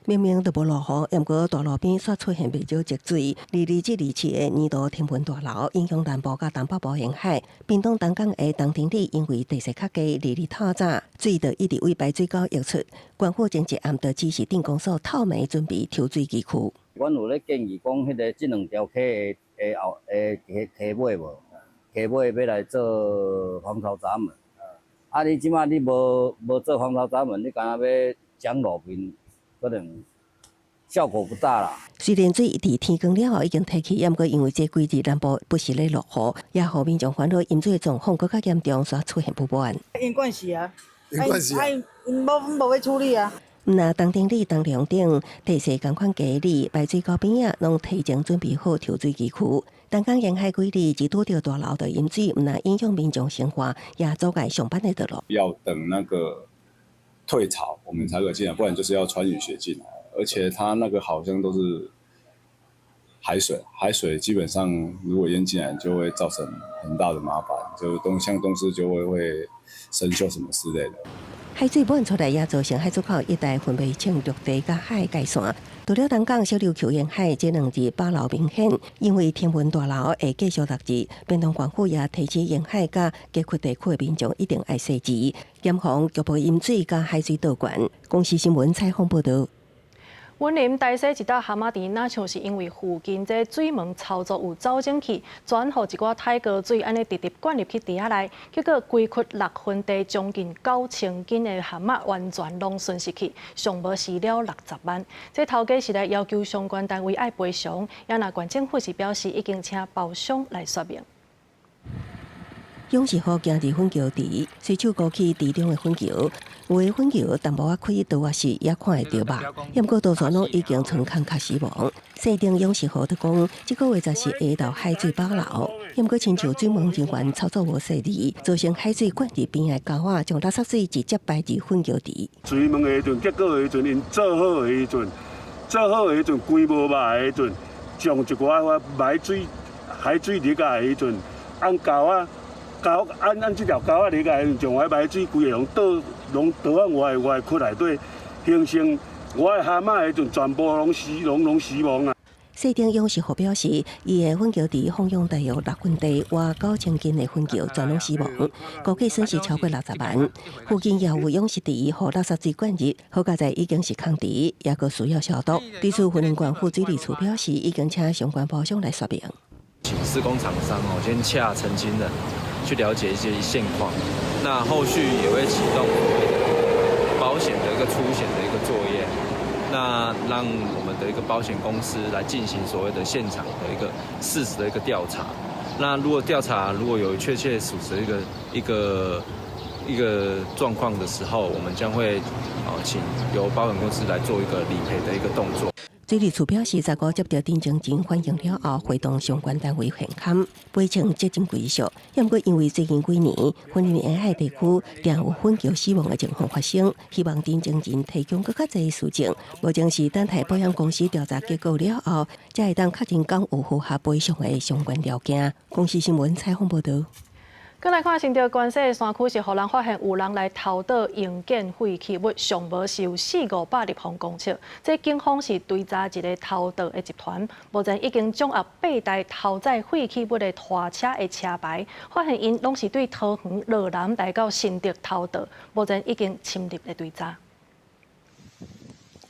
明明都無落雨，毋過大路邊煞出現袂少積水。22至27的年度天文大流影響南部佮東北部沿海。屏東東港的東鎮里因為地勢較低，22透早水就一直對排水溝溢出。縣府前一暗就指示鎮公所透暝準備抽水機區。阮有咧建議講，彼個這兩條溪的後的溪尾無，溪尾欲來做防潮閘門。啊，你這馬你無做防潮閘門，你敢若欲將路面？可能效果不大啦。雖然水佇天光了後已經退去，毋過因為這幾日南部不時咧落雨，也予民眾煩惱淹水的狀況閣較嚴重，煞出現不滿。𪜶慣勢啊，𪜶無欲處理啊。毋若東鎮里、東龍頂地勢仝款低里排水溝邊仔，攏提前準備好抽水機區。東港沿海幾日一拄著大流就淹水，毋若影響民眾生活，也阻礙上班的道路。要等那個退潮，我們才可進來，不然就是要穿雨鞋進來。而且它那個好像都是海水，海水基本上如果淹進來，就會造成很大的麻煩，就東像東西就會生鏽什麼之類的。海海水漫出來也造成海出口一帶分袂清陸地佮海界線。除了東港小琉球沿海這2日飽流明顯，因為天文大樓會繼續落雨，屏東縣府也提醒沿海佮溪谷地區的民眾一定愛細緻，嚴防局部淹水佮海水倒灌。公視新聞採訪報導。雲林大溪一搭蛤仔池，若像是因為附近這水門操作有走蒸氣，轉予一寡太高水按呢直直灌入去池仔內，結果規窟6分地將近9000斤的蛤仔完全攏損失去，上無蝕了60萬。這頭家是來要求相關單位愛賠償，也若縣政府是表示已經請包商來說明。養殖戶行佇糞球池，隨手勾起池中的糞球，有的糞球淡薄仔開刀仔時也看會著肉，毋過多數攏已經倉空較死亡。細頂養殖戶就講，這個月就是下晝海水飽流，毋過親像水門人員操作無細膩，造成海水灌入邊的溝仔，將垃圾水直接排入糞球池。水門的時陣，結果的時陣，𪜶做好的時陣，做好的時陣，規無肉的時陣，將一寡排水海水入來的時陣，按溝仔。溝按按這條溝仔入來，將我排水規个攏倒，攏倒按我的窟內底，形成我的蛤蟆的時陣，全部攏死，攏死亡啊！細頂養殖戶表示，伊的糞球池放養大約6分地，外9000斤的糞球全攏死亡，估計損失超過60萬。附近也有養殖池，予垃圾水灌入，好佳哉已經是空池，也閣需要消毒。對此，雲林縣府水利處表示，已經請相關包商來說明。請施工廠商哦，先洽澄清人。去了解一些現況，那後續也會啟動保險的一個出險的一個作業，那讓我們的一個保險公司來進行所謂的現場的一個事實的一個調查。那如果調查如果有確切屬實一個狀況的時候，我們將會哦請由保險公司來做一個理賠的一個動作。水利處表示，15接到陳情人反映了後，會同相關單位現勘賠償責任歸屬。毋過因為最近幾年，雲林沿海地區定有糞球死亡的情況發生，希望陳情人提供閣較濟事證。目前是等待保險公司調查結果了後，才會當確認敢有符合賠償的相關條件。公視新聞採訪報導。閣來看新竹關西的山區，是予人發現有人來偷倒營建廢棄物，上無是有四五百立方公尺。這警方是追查一个偷盜的集團，目前已經掌握八台偷載廢棄物的拖車的車牌，發現𪜶攏是對桃園羅南來到新竹偷盜，目前已經深入咧追查。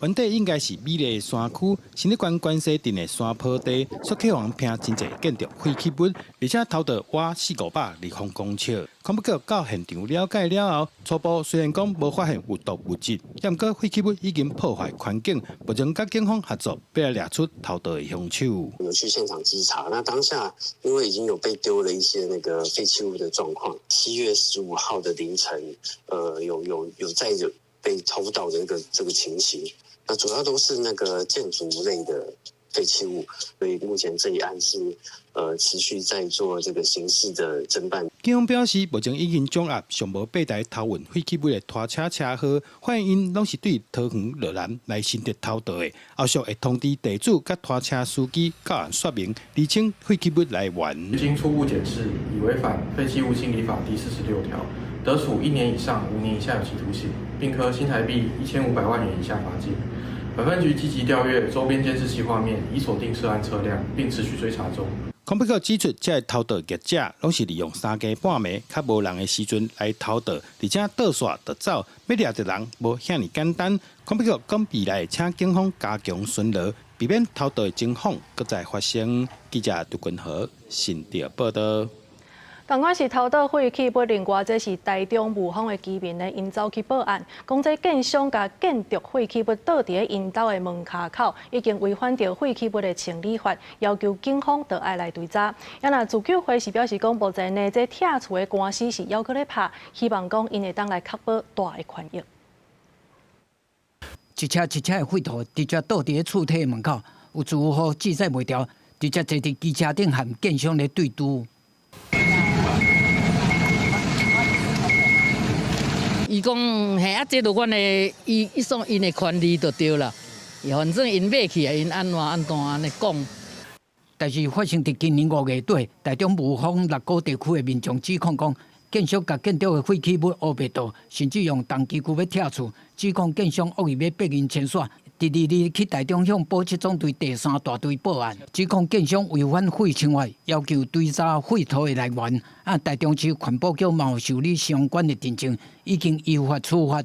原底應該是美麗的山區，新竹縣關西鎮的山坡地，卻去予人拼真濟建築廢棄物，而且偷盜挖四五百立方公尺。空不過到現場了解了後，初步雖然講無發現有毒物質，毋過廢棄物已經破壞環境，目前佮警方合作，欲來掠出偷盜的兇手。有去現場稽查，那當下因為已經有被丟了一些那個廢棄物的狀況，7月15號的凌晨，有再有被偷盜的一個這個情形。那主要都是那個建築類的廢棄物，所以目前這一案是持續在做這個刑事的偵辦。警方表示，目前已經掌握上無八台偷運廢棄物的拖車車號，發現𪜶攏是對桃園羅南來新竹偷盜的。後續會通知地主佮拖車司機到案說明，釐清廢棄物來源。經初步檢視，已違反廢棄物清理法第46條，得處1年以上5年以下有期徒刑，並科新台幣1500萬元以下罰金。本分局積極調閱周邊監視器畫面，已鎖定涉案車輛，並持續追查中。空北局指出，這个偷盜業者攏是利用三更半暝較無人的時陣來偷盜，而且盜煞就走，欲掠著人無遐爾簡單。空北局講未來請警方加強巡邏，避免偷盜的情況閣再發生。記者杜君豪新竹報道。仝款是偷倒廢棄物，另外這是台中霧峰的居民呢，𪜶走去報案，講這建商共建築廢棄物倒佇咧𪜶兜的門跤口，已經違反著廢棄物的清理法，要求警方著愛來追查。啊若自救會是表示講，目前呢這拆厝的官司是猶閣咧拍，希望講𪜶會當來確保大的權益。一車一車的廢土直接倒佇咧厝體門口，有住戶記載袂牢，直接坐佇機車頂和建商咧對拄。伊講嘿啊，這著阮的，伊伊算𪜶的權利就對啦。反正𪜶買去啊，𪜶按怎按怎按呢講。但是發生佇今年5月底，台中霧峰六股地區的民眾指控講，建商共建築的廢棄物烏白倒，甚至用重機具欲拆厝，指控建商惡意欲逼𪜶遷徙。佇22日去台中向保七總隊第三大隊報案，指控建商違反廢清法，要求追查廢土的來源。啊，台中市環保局嘛有受理相關的陳情，已經依法處罰。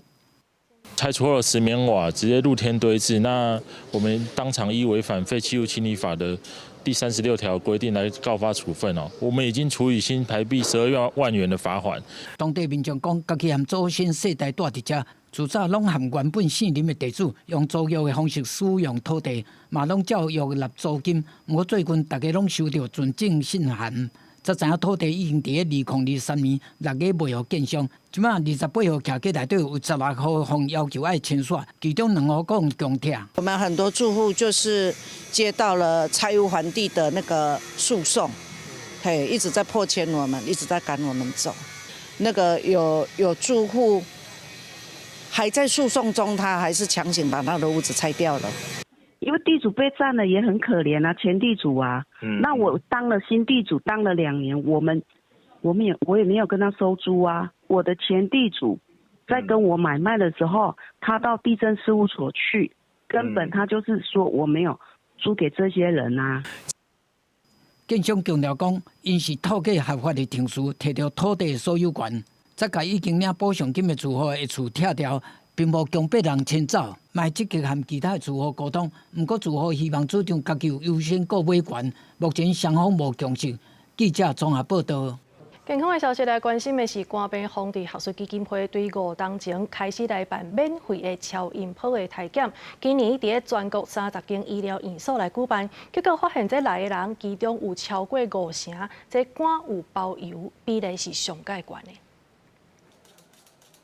拆除後的石棉瓦直接露天堆置，那我們當場依違反廢棄物清理法的第36條規定來告發處分哦。我們已經處以新台幣12萬元的罰款。當地民眾講，家己和祖先世代蹛佇遮，自早攏和原本姓林的地主用租約的方式使用土地，嘛攏照約納租金。毋過最近大家攏收著存證信函，才知影土地已經佇咧2023年6月賣予建商。這擺28號徛街內底有16戶予要求愛遷徙，其中兩戶講強拆。我們很多住戶就是接到了拆屋還地的那個訴訟，嘿，一直在迫遷我們，一直在趕我們走。那個有住戶還在訴訟中，他還是強行把他的屋子拆掉了。因為地主被佔了也很可憐啊，前地主啊。那我當了新地主，當了2年，我也沒有跟他收租啊。我的前地主在跟我買賣的時候，他到地政事務所去，根本他就是說我沒有租給這些人啊。建商強調講，𪜶是透過合法的程序提著土地所有權，才共已經領補償金的住戶的厝拆掉，並無強迫人遷走，嘛會積極和其他的住戶溝通。毋過住戶希望主張家己有優先購買權，目前雙方無共識。記者綜合報道。健康的消息來關心的是，肝病防治學術基金會對5冬前開始來辦免費的超音波的體檢。今年佇咧全國30間醫療院所來舉辦，結果發現這來的人其中有超過5成，這肝有包油比例是上蓋懸的。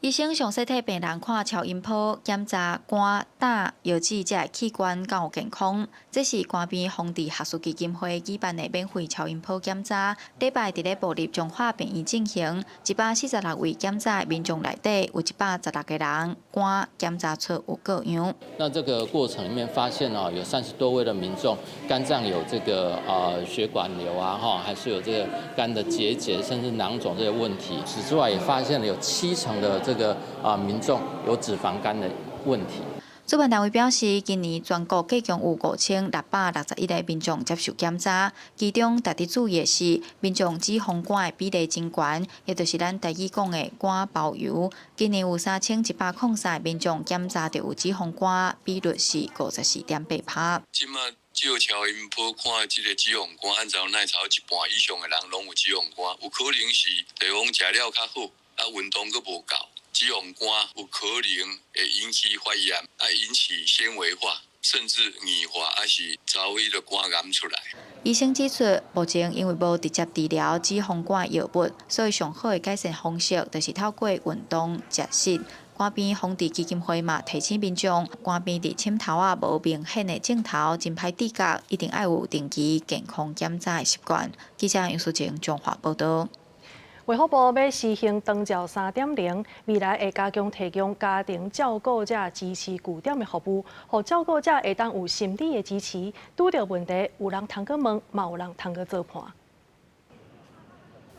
醫生詳細替病人看超音波，檢查肝、膽、腰子這个器官敢有健康。這是肝病防治學術基金會舉辦的免費超音波檢查，禮拜佇咧部立彰化病院進行。146位檢查的民眾內底，有116個人肝檢查出有過樣。那這個過程裡面發現哦，有30多位的民眾肝臟有這個血管瘤啊，哈，還是有這個肝的結節，甚至囊腫這些問題。此之外，也發現了有7成的這個民眾有脂肪肝的問題。主辦單位表示，今年全國計共有5661個民眾接受檢查，其中值得注意的是，民眾脂肪肝的比例真懸，也就是咱台語講的肝包油。今年有3103個民眾檢查著有脂肪肝，比率是54.8%。這馬照超音波看，這個脂肪肝，按照奶草一半以上的人攏有脂肪肝，有可能是就是講食了較好，啊運動閣無夠。脂肪肝有可能會引起發炎，啊引起纖維化，甚至硬化，抑是走彼個肝癌出來。醫生指出，目前因為無直接治療脂肪肝的藥物，所以上好的改善方式就是透過運動、食食。肝病防治基金會嘛提醒民眾，肝病佇深頭仔無明顯的症頭，真歹知覺，一定愛有定期健康檢查的習慣。記者楊淑靜彰化報導。衛福部欲實行長照3.0，未來會加強提供家庭照顧者支持據點的服務，予照顧者會當有心理的支持。拄著問題，有人通去問，嘛有人通去做伴。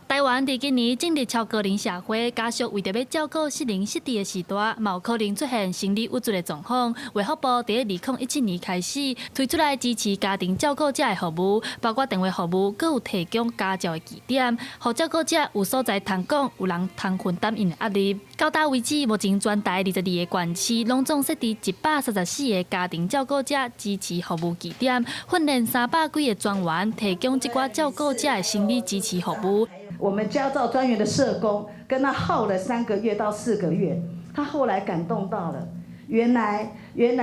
台灣佇今年進入超高齡社會，家屬為著欲照顧失能失智的時代，嘛有可能出現心理鬱卒的狀況。衛福部佇2017年開始推出來支持家庭照顧者的服務，包括電話服務，閣有提供家照的據點，予照顧者有所在通講，有人通分擔𪜶的壓力。到今為止，目前全台22個縣市攏總設置134個家庭照顧者支持服務據點，訓練300幾個專員，提供這寡照顧者的心理支持服務。我們家照專員的社工跟他耗了3個月到4個月，他後來感動到了，原來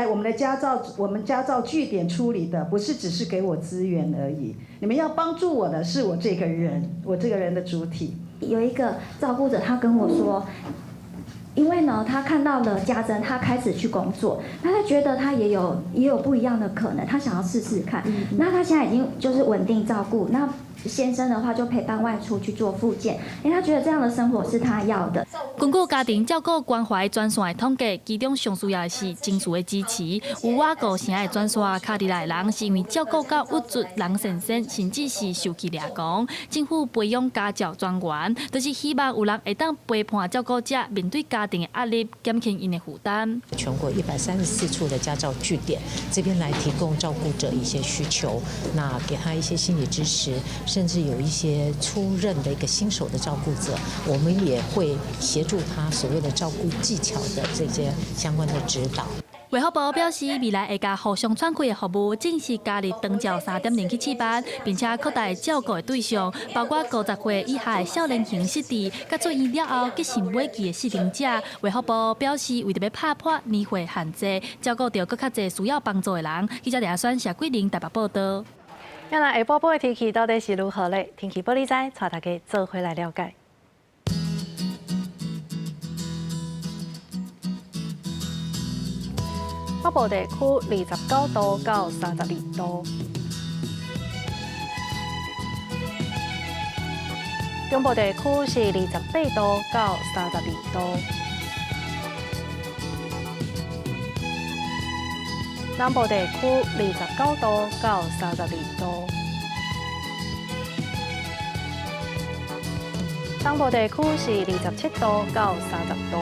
我們的家照我們家照據點處理的不是只是給我資源而已，你們要幫助我的是我這個人，我這個人的主體。有一個照顧者，他跟我說，因為呢，他看到了家珍，他開始去工作，那他覺得他也有不一樣的可能，他想要試試看。那他現在已經就是穩定照顧，那先生的話就陪伴外出去做復健，因為他覺得這樣的生活是他要的。根據家庭照顧關懷專線的統計，其中上需要的是情緒的支持。有倚五成的專線敲入來的人，是因為照顧到鬱卒、人神仙，甚至是受氣掠狂。政府培養家照專員，就是希望有人會當陪伴照顧者面對家庭的壓力，減輕𪜶的負擔。全國134處的家照據點，這邊來提供照顧者一些需求，那給他一些心理支持。甚至有一些初任的一個新手的照顧者，我們也會協助他所謂的照顧技巧的這些相關的指導。衛福部表示，未來會共互相喘氣的服務正式加入長照3.0去試辦，並且擴大照顧的對象，包括50歲以下的少年型失智，佮出院了後急性尾期的失能者。衛福部表示，為著欲拍破年歲限制，照顧著閣較濟需要幫助的人。記者李阿選、謝桂玲台北報道。那下晡晡的天氣到底是如何咧？天氣報你知，帶大家做伙來了解。北部地區29度到32度，中部地區是28度到32度，南部地區29度到32度，東部地區是27度到30度。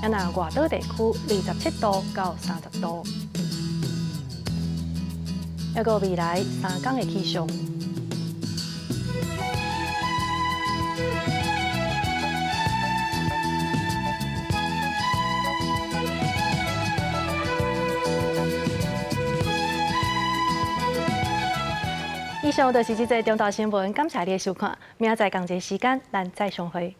那外島地區27度到30度，抑閣未來3天的氣象。以上就是這節中晝新聞，感謝你的收看，明仔載仝一个時間，咱再相會。